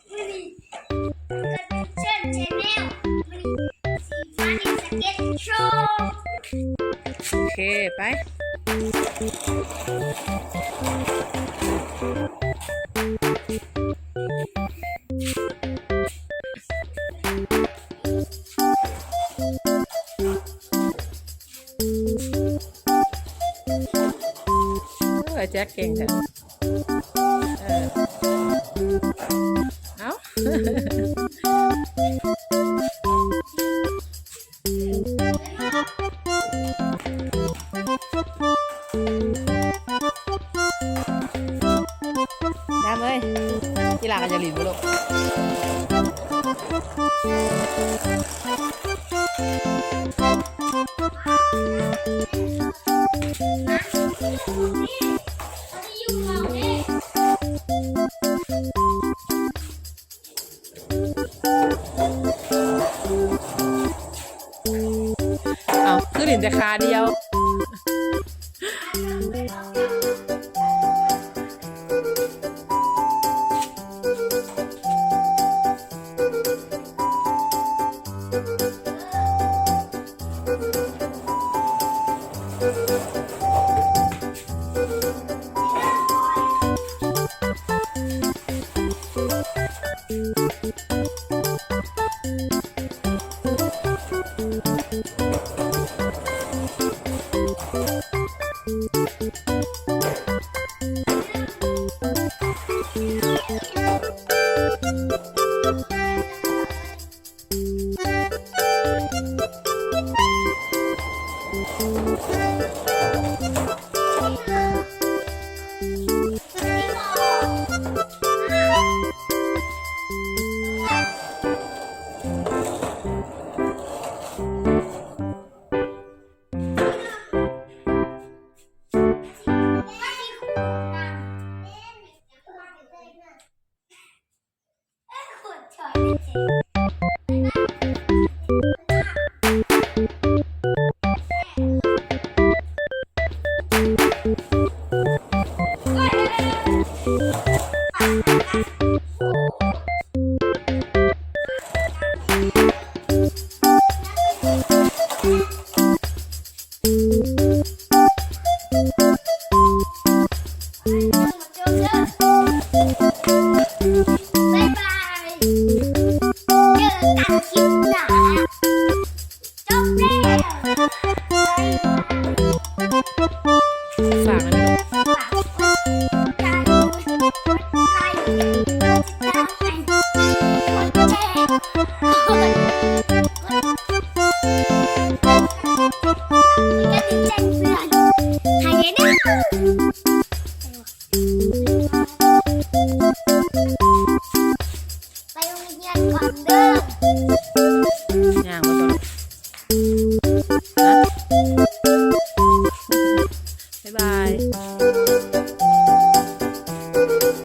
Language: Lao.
ມື້ນີ້ເກີດເປັນເຊີນແຊນແນວ ມື້ນີ້ຊິມາຫຼິ້ນສະເກັດໂຊ. ໂອເຄ ໄປ. ເອີ ແຈັກເກັ່ງແທ້. ເອີ ເອົ້າ ດຳເອີຍ ທີ່ຫຼາກກໍຢາກຫຼິ້ນບໍ່ລູກ? ເອົ້າ ຄືຫຼິ້ນແຕ່ຂາດຽວ. ບາຍບາຍ ເຈີກັນຄລິບໜ້າ ຈົບແລ້ວ ບາຍບາຍ ຝາກອັນນີ້ ຝາກກົດຕິດຕາມ ກົດໄລ ກົດຕິດຕາມໃຫ້ ກົດແຊ ກົດ ກົດ ກົດກະດິ່ງແຈ້ງເຕືອນໃຫ້ແດ່ເດີ. ໄປໂຮງຮຽນກ່ອນເດີ. ຍ່າງບໍ່ຕ້ອງ ຮະ?